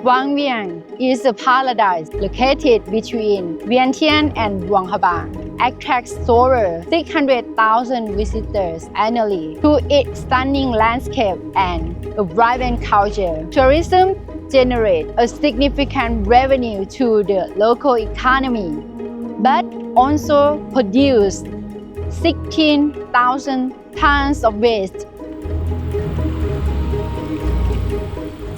Wangvieng is a paradise located between Vientiane and Luang Prabang, attracts over six hundred thousand visitors annually to its stunning landscape and a vibrant culture. Tourism generates a significant revenue to the local economy, but also produce sixteen thousand tons of waste.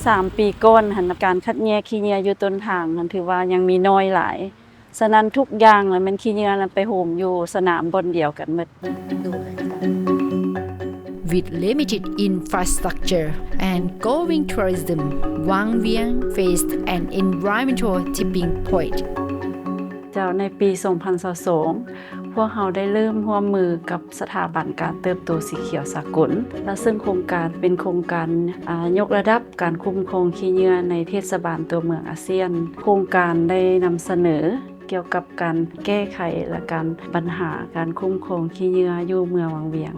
ສາມປີກ່ອນຫັ້ນນະ ການຄັດແຍກຂີ້ເຫຍື້ອຢູ່ຕົ້ນທາງຫັ້ນ ຖືວ່າຍັງມີໜ້ອຍຫຼາຍ. ສະນັ້ນ ທຸກຢ່າງລະແມ່ນຂີ້ເຫຍື້ອນັ້ນໄປໂຮມຢູ່ສະໜາມບ່ອນດຽວກັນໝົດ. With limited infrastructure and growing tourism, Wangvieng faced an environmental tipping point. ເຈົ້າ ໃນປີສອງພັນຊາວສອງ ພວກເຮົາໄດ້ເລີ່ມຮ່ວມມືກັບສະຖາບັນການເຕີບໂຕສີຂຽວສາກົນ ແລະ ເຊິ່ງໂຄງການເປັນໂຄງການ ອາ ຍົກລະດັບການຄຸ້ມຄອງຂີ້ເຫຍື້ອໃນເທດສະບານຕົວເມືອງອາຊຽນ. ໂຄງການໄດ້ນຳສະເໜີ ກ່ຽວກັບການແກ້ໄຂ ແລະ ການບັນຫາການຄຸ້ມຄອງຂີ້ເຫຍື້ອຢູ່ເມືອງວັງວຽງ.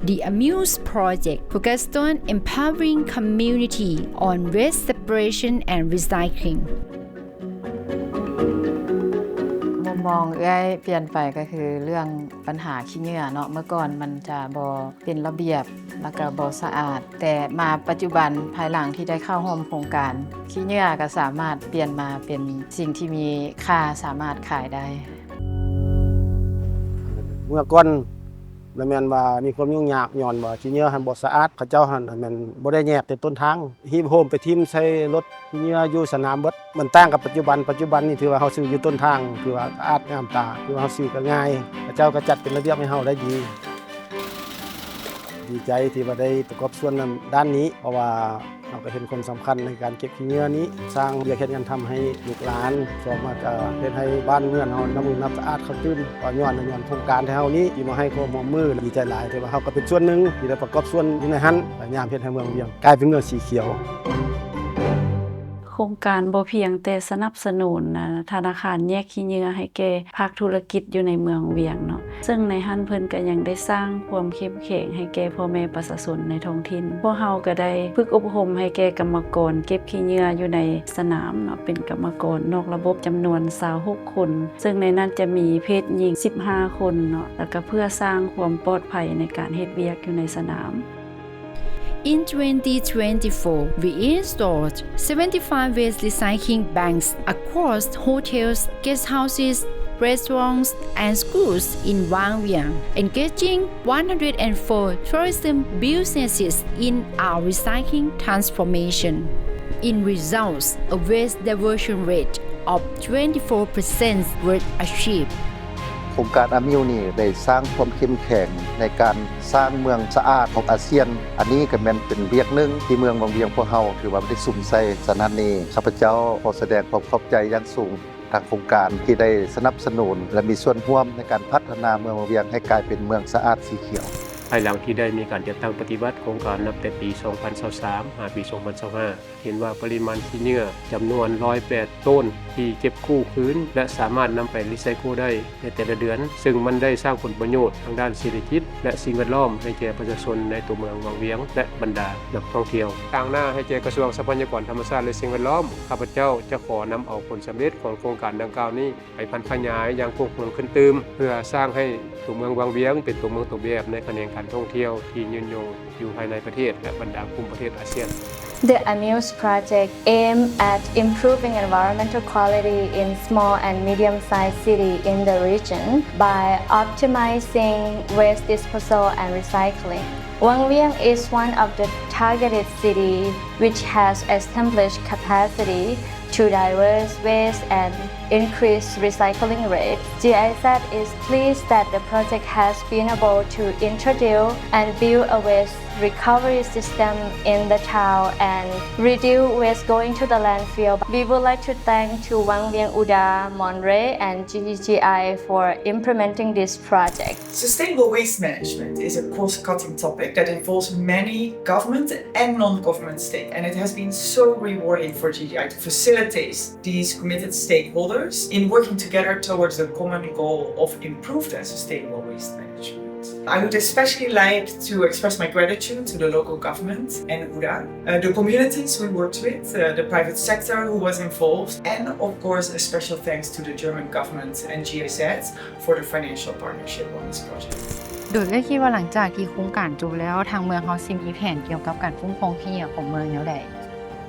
The Amuse Project focused on empowering community on waste separation and recycling. ມຸມມອງເອື້ອຍປ່ຽນໄປກໍຄືເລື່ອງບັນຫາຂີ້ເຫຍື້ອເນາະ, ເມື່ອກ່ອນມັນຈະບໍ່ເປັນລະບຽບ ແລ້ວກໍບໍ່ສະອາດ, ແຕ່ມາປັດຈຸບັນ ພາຍຫຼັງທີ່ໄດ້ເຂົ້າຮ່ວມໂຄງການ, ຂີ້ເຫຍື້ອກໍສາມາດປ່ຽນມາເປັນສິ່ງທີ່ມີຄ່າ ສາມາດຂາຍໄດ້. ເມື່ອກ່ອນລະແມ່ນວ່າມີຄວາມຫຍຸ້ງຍາກ ຍ້ອນວ່າຂີ້ເຫຍື້ອຫັ້ນບໍ່ສະອາດ, ເຂົາເຈົ້າຫັ້ນແມ່ນບໍ່ໄດ້ແຍກແຕ່ຕົ້ນທາງ, ຮີບໂຮມໄປຖິ້ມໃສ່ລົດ ເຫຍື້ອຢູ່ສະໜາມເບິດ. ມັນຕ່າງກັບປັດຈຸບັນ, ປັດຈຸບັນນີ້ຖືວ່າເຮົາຊື້ຢູ່ຕົ້ນທາງ, ຖືວ່າສະອາດງາມຕາ, ຖືວ່າເຮົາຊື້ກໍງ່າຍ, ເຂົາເຈົ້າກໍຈັດເປັນລະບຽບໃຫ້ເຮົາໄດ້ດີ. ດີໃຈທີ່ວ່າໄດ້ປະກອບສ່ວນນຳດ້ານນີ້, ເພາະວ່າເຮົາກໍເຫັນຄວາມສຳຄັນໃນການເກັບຂີ້ເຫຍື້ອນີ້, ສ້າງວຽກເຮັດງານທຳໃຫ້ລູກຫຼານ, ສອງມາກໍເຮັດໃຫ້ບ້ານເມືອງເຮົານ້ຳອຶ່ງນ້ຳສະອາດເຂົ້າຕື່ມ. ກໍຍ້ອນ, ຍ້ອນໂຄງການແທ້ເຮົານີ້ທີ່ມາໃຫ້ຄວາມຮ່ວມມື, ດີໃຈຫຼາຍທີ່ວ່າເຮົາກໍເປັນສ່ວນໜຶ່ງທີ່ໄດ້ປະກອບສ່ວນຢູ່ໃນຫັ້ນ, ພະຍາຍາມເຮັດໃຫ້ເມືອງວຽງ ກາຍເປັນເມືອງສີຂຽວ. ໂຄງການບໍ່ພຽງແຕ່ສະໜັບສະໜູນທະນາຄານແຍກຂີ້ເຫຍື້ອໃຫ້ແກ່ພາກທຸລະກິດຢູ່ໃນເມືອງວຽງເນາະ, ເຊິ່ງໃນຫັ້ນເພິ່ນກໍຍັງໄດ້ສ້າງຄວາມເຂັ້ມແຂງໃຫ້ແກ່ພໍ່ແມ່ປະຊາຊົນໃນທ້ອງຖິ່ນ. ພວກເຮົາກໍໄດ້ຝຶກອົບຮົມໃຫ້ແກ່ກຳມະກອນເກັບຂີ້ເຫຍື້ອຢູ່ໃນສະໜາມເນາະ, ເປັນກຳມະກອນນອກລະບົບຈຳນວນຊາວຫົກຄົນ, ເຊິ່ງໃນນັ້ນຈະມີເພດຍິງສິບຫ້າຄົນເນາະ, ແລ້ວກໍເພື່ອສ້າງຄວາມປອດໄພໃນການເຮັດວຽກຢູ່ໃນສະໜາມ. In twenty twenty-four, we installed seventy-five waste recycling banks across hotels, guest houses, restaurants, and schools in Wangvieng, engaging one hundred and four tourism businesses in our recycling transformation. In results, a waste diversion rate of twenty-four percent was achieved. ໂຄງການອາມິວນີ້ໄດ້ສ້າງຄວາມເຂັ້ມແຂງໃນການສ້າງເມືອງສະອາດຂອງອາຊຽນ. ອັນນີ້ກໍແມ່ນເປັນວຽກໜຶ່ງທີ່ເມືອງວັງວຽງພວກເຮົາຖືວ່າໄດ້ສຸມໃສ່. ສະນັ້ນນີ້ ຂ້າພະເຈົ້າຂໍສະແດງຄວາມຂອບໃຈຢ່າງສູງທາງໂຄງການທີ່ໄດ້ສະໜັບສະໜູນ ແລະ ມີສ່ວນຮ່ວມໃນການພັດທະນາເມືອງວັງວຽງໃຫ້ກາຍເປັນເມືອງສະອາດສີຂຽວ. ພາຍຫຼັງທີ່ໄດ້ມີການຈັດຕັ້ງປະຕິບັດໂຄງການນັບແຕ່ປີສອງພັນຊາວສາມ ຫາປີສອງພັນຊາວຫ້າ ເຫັນວ່າປະລິມານຂີ້ເຫຍື້ອຈຳນວນຮ້ອຍແປດໂຕນທີ່ເກັບກູ້ຄືນ ແລະ ສາມາດນຳໄປຣີໄຊເຄິນໄດ້ໃນແຕ່ລະເດືອນ, ເຊິ່ງມັນໄດ້ສ້າງຜົນປະໂຫຍດທາງດ້ານເສດຖະກິດ ແລະ ສິ່ງແວດລ້ອມໃຫ້ແກ່ປະຊາຊົນໃນຕົວເມືອງວັງວຽງ ແລະ ບັນດານັກທ່ອງທ່ຽວ. ຕາງໜ້າໃຫ້ແກ່ກະຊວງຊັບພະຍາກອນທຳມະຊາດ ແລະ ສິ່ງແວດລ້ອມ, ຂ້າພະເຈົ້າຈະຂໍນຳເອົາຜົນສຳເລັດຂອງໂຄງການດັ່ງກ່າວນີ້ ໄປຜັນຂະຫຍາຍຢ່າງກວ້າງຂວາງຂຶ້ນຕື່ມ, ເພື່ອສ້າງໃຫ້ຕົວເມືອງວັງວຽງເປັນຕົວເມືອງຕົວແບບໃນຂະແໜງການທ່ອງທ່ຽວທີ່ຍືນຍົງຢູ່ພາຍໃນປະເທດ ແລະ ບັນດາກຸ່ມປະເທດອາຊຽນ. The Amuse Project aim at improving environmental quality in small and medium-sized city in the region by optimizing waste disposal and recycling. Wangvieng is one of the targeted city which has established capacity to diverse waste and increase recycling rate. G I Z is pleased that the project has been able to introduce and build a waste recovery system in the town and reduce waste going to the landfill. We would like to thank to Wangvieng Uda, Monre, and G G I for implementing this project. Sustainable waste management is a cross-cutting topic that involves many government and non-government stakes, and it has been so rewarding for G G I to facilitate these committed stakeholders in working together towards the common goal of improved and sustainable waste management. I would especially like to express my gratitude to the local government and URA, uh, the communities we worked with, uh, the private sector who was involved, and of course, a special thanks to the German government and GIZ for the financial partnership on this project. ໂດຍເອື້ອຍຄິດວ່າຫຼັງຈາກທີ່ໂຄງການຈົບແລ້ວ ທາງເມືອງເຮົາຊິມີແຜນກ່ຽວກັບການຄຸ້ມຄອງຂີ້ເຫຍື້ອຂອງເມືອງແນວໃດ?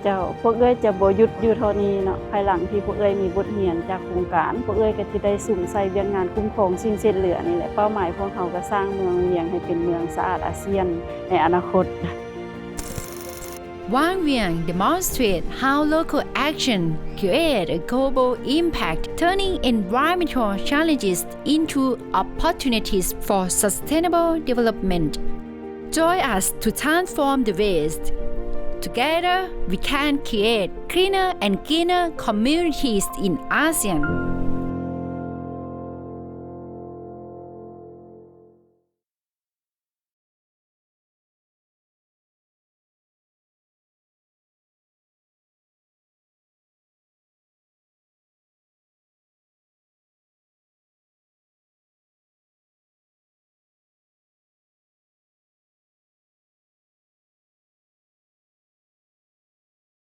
ເຈົ້າ, ພວກເອື້ອຍຈະບໍ່ຢຸດຢູ່ເທົ່ານີ້ເນາະ. ພາຍຫຼັງທີ່ພວກເອື້ອຍມີບົດຮຽນຈາກໂຄງການ, ພວກເອື້ອຍກໍຈະໄດ້ສຸມໃສ່ວຽກງານຄຸ້ມຄອງສິ່ງເສດເຫຼືອນີ້ແຫຼະ. ເປົ້າໝາຍພວກເຮົາກໍສ້າງເມືອງວຽງໃຫ້ເປັນເມືອງສະອາດອາຊຽນໃນອະນາຄົດ. Wang Vieng demonstrates how local action creates a global impact, turning environmental challenges into opportunities for sustainable development. Join us to transform the waste. Together, we can create cleaner and greener communities in ASEAN.